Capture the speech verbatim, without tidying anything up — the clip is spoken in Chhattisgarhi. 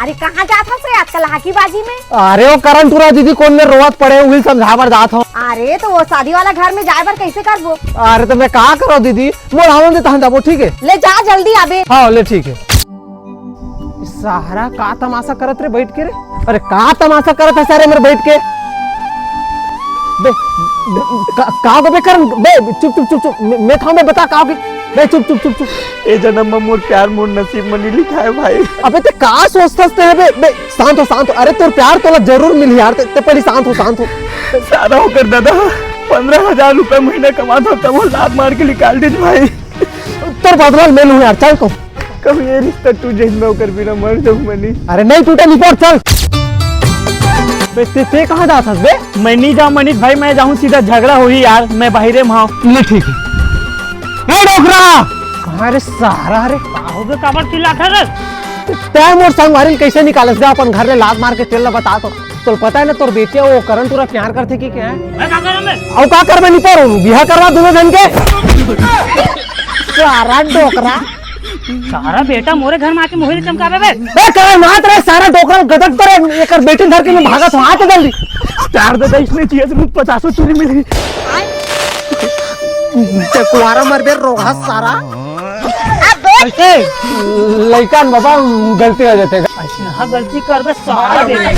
अरे कहाँ जात हस रे आजकल हाकीबाजी में? अरे वो करन टूरा दीदी कोन में रोवत पड़े, उही समझाए बर जात हंव। अरे तो वो शादी वाला घर में जाए बर कैसे करबो? अरे तो मैं का करों दीदी, मोर आवन दे तहन जाबो, ठीक है? ले जा जल्दी आबे। हाँ ले ठीक है। सारा का तमाशा करत रे बैठ के रे? अरे का तमाशा करत हे सारे मेर बैठ के? बे, बे, का, का बे करन? बे चुप चुप चुप चुप, मैं, मैं था मैं बता का होगे? बे चुप चुप चुप चुप। ए जनम म मोर प्यार मोर नसीब म नइ लिखाय भाई। अबे ते का सोचथस ते बे? बे शांत हो शांत हो। अरे तोर प्यार तोला जरूर मिलही यार, ते, ते पहली शांत हो शांत हो। सारा ओकर दादा पंद्रह हजार रुपया महीना कमात हो तब वो लात मार के निकाल दीस भाई। तोर बदला मैं लूँ यार, चल तो। कभी ये रिश्ता टूट जाए, मैं ओकर बिना मर जाऊँ मनीष। अरे नहीं टूटे निपोर, चल। बे ते, ते कहाँ जात हस बे? मैं नहीं जाऊँ मनीष भाई, मैं जाऊँ सीधा झगड़ा होही यार, मैं बाहिरे में हंव। ले ठीक है। ए डोकरा! कहाँ रे सारा रे? का होगे, काबर चिल्लात हस रे? तैं मोर संगवारी ल कैसे निकालस बे अपन घर ले लात मार के, तेला बता तो। तोला पता है ना तोर बेटी वो करन टूरा प्यार करथे कि क्या है? मैं का करंव बे? अउ का करबे निपोर, बिहा करवा दूंगा धन के। सारा डोकरा। सारा बेटा मोरे घर में आके मोहिल चमकावे बे। ए, करे मात रे, सारा डोकरा गदक करे, एकर बेटी धर के मैं भागत हूँ, हाथ जल्दी। स्टार दादा, इसने चाहिए तो पचासों चूरी मिली। ते कुआरा मरबे रोगहा सारा। ए, लइका न बाबा, गलती हो जाथे। अच्छा, हाँ, गलती करबे सारा बेटा।